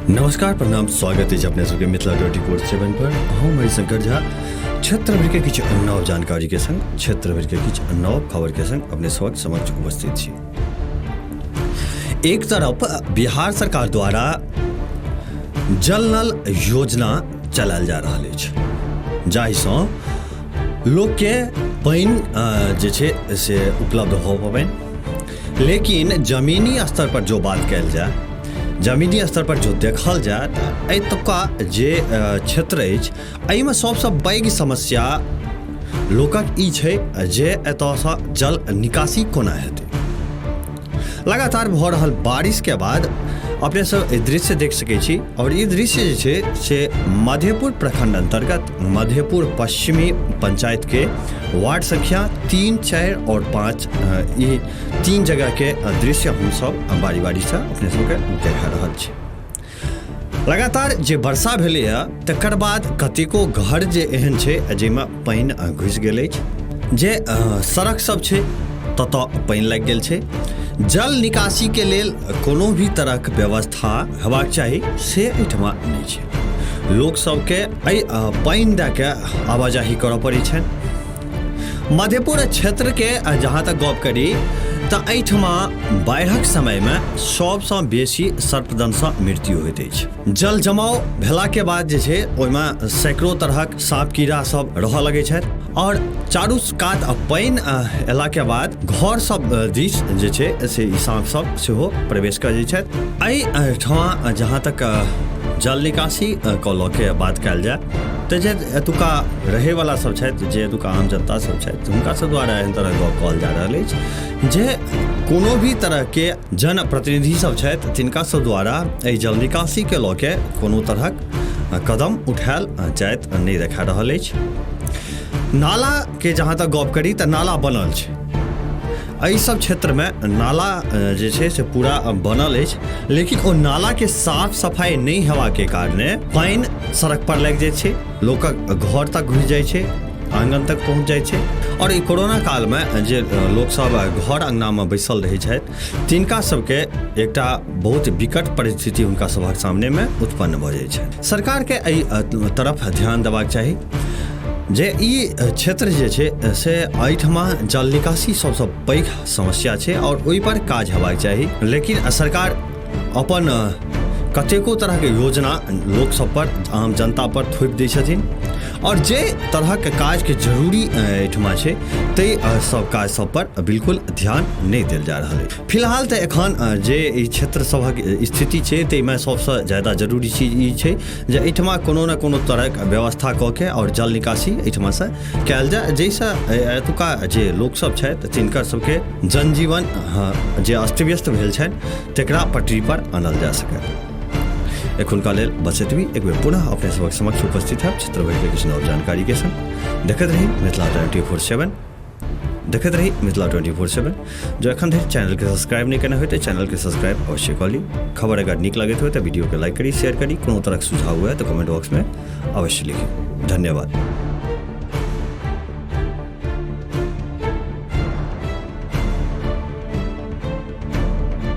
नमस्कार, प्रणाम, स्वागत अछि अपने सबके मिथिला 24/7 पर। हम हरिशंकर झा क्षेत्र भरिके किछु नव जानकारी के संग, क्षेत्र भरिके किछु नव खबर के संग अपने सबक समक्ष उपस्थित छी। एक तरफ बिहार सरकार द्वारा जल नल योजना चलायल जा रहल अछि, जाहिसँ लोकके पानि जे छै से उपलब्ध भऽ पबनि, लेकिन जमीनी स्तर पर जो बात कयल जाय, जमीनी स्तर पर जो देखल जाय तऽ एतुका जे क्षेत्र अछि एहिमे सबसँ पैघ समस्या लोकक ई छै जे एतऽसँ जल निकासी कोना हेतै। लगातार भऽ रहल बारिशके बाद अपने सब ई दृश्य देख सकै छी और ई दृश्य जे छै से मधेपुर प्रखंड अंतर्गत मधेपुर पश्चिमी पंचायत के वार्ड संख्या 3, 4 और 5 ई 3 जगह के दृश्य हम सब बारी बारी से अपने सबके देखा रहल छी। लगातार जे वर्षा भेलैए तकर बाद कतेको घर जे एहन छै जाहिमे पानि घुसि गेल अछि, जे सड़क सब छै ततऽ पानि लागि गेल छै। जल निकासीके लेल कोनो भी तरहके व्यवस्था हेबाक चाही से एहिठमा नहि छै। लोक सबके एहि पानि दए के आवाजाही करऽ पड़ै छनि। मधेपुर क्षेत्रके जहाँ तक गप करी तऽ एहिठमा बाढ़िक समयमे सबसँ बेसी सर्पदंशसँ मृत्यु होइत अछि। जल जमाव भेलाके बाद जे छै ओहिमे सैकड़ो तरहक साँप कीड़ा सब रहऽ लगै छथि और चारू कात पानि अयलाके बाद घर सब दिस जे छै से ई साँप सब सेहो प्रवेश कऽ जाइ छथि। एहिठमा जहाँ तक जल निकासी के लऽ के बात कयल जाय तऽ जे एतुका रहैवला सब छथि, जे एतुका आम जनता सब छथि, हुनका सब द्वारा एहन तरहक गप कहल जा रहल अछि जे कोनो भी तरहके जनप्रतिनिधि सब छथि तिनका सब द्वारा एहि जल निकासीके लऽ के कोनो तरहक कदम उठायल जाइत नहि देखा रहल अछि। नाला के जहाँ तक गप करी तऽ नाला बनल छै, एहि सब क्षेत्रमे नाला जे छै से पूरा बनल अछि, लेकिन ओ नालाके साफ सफाइ नहि हेबाके कारणे पानि सड़क पर लागि जाइ छै, लोकक घर तक घुसि जाइ छै, आङ्गन तक पहुँच जाइ छै। आओर ई कोरोना कालमे जे लोकसब घर अङ्गनामे बैसल रहै छथि तिनका सबके एकटा बहुत विकट परिस्थिति हुनका सभक सामनेमे उत्पन्न भऽ जाइ छै। सरकारके एहि तरफ ध्यान देबाक चाही जे ई क्षेत्र जे छै से एहिठमा जल निकासी सबसँ पैघ समस्या छै आओर ओहिपर काज हेबाक चाही, लेकिन सरकार अपन कतेको तरहके योजना लोक सब पर, आम जनता पर थोपि दै छथिन आओर जे तरहक काजके जरूरी एहिठमा छै ताहि सब काज सब पर बिल्कुल ध्यान नहि देल जा रहल अछि। फिलहाल तऽ एखन जे ई क्षेत्र सभक स्थिति छै ताहिमे सबसँ ज्यादा जरूरी चीज ई छै जे एहिठमा कोनो ने कोनो तरहक व्यवस्था कऽ के आओर जल निकासी एहिठमासँ कयल जाय, जाहिसँ एतुका जे लोकसब छथि तिनकर सबके जनजीवन जे अस्त व्यस्त भेल छनि तकरा पटरी पर आनल जा सकय। एखुनका लेल बस एतबी। एक बेर पुनः अपने सबक समक्ष उपस्थित है क्षेत्र भरिके किछु नव जानकारी के संग। देखैत रही मिथिला 24/7, देखैत रही मिथिला 24/7। जो एखन धरि चैनल के सब्सक्राइब नहीं केने होय तऽ चैनल के सब्सक्राइब अवश्य कऽ ली। खबर अगर नीक लगैत होय तऽ वीडियो के लाइक करी, शेयर करी। कोनो तरहक सुझाव हुए तऽ कमेंट बॉक्स में अवश्य लिखी। धन्यवाद।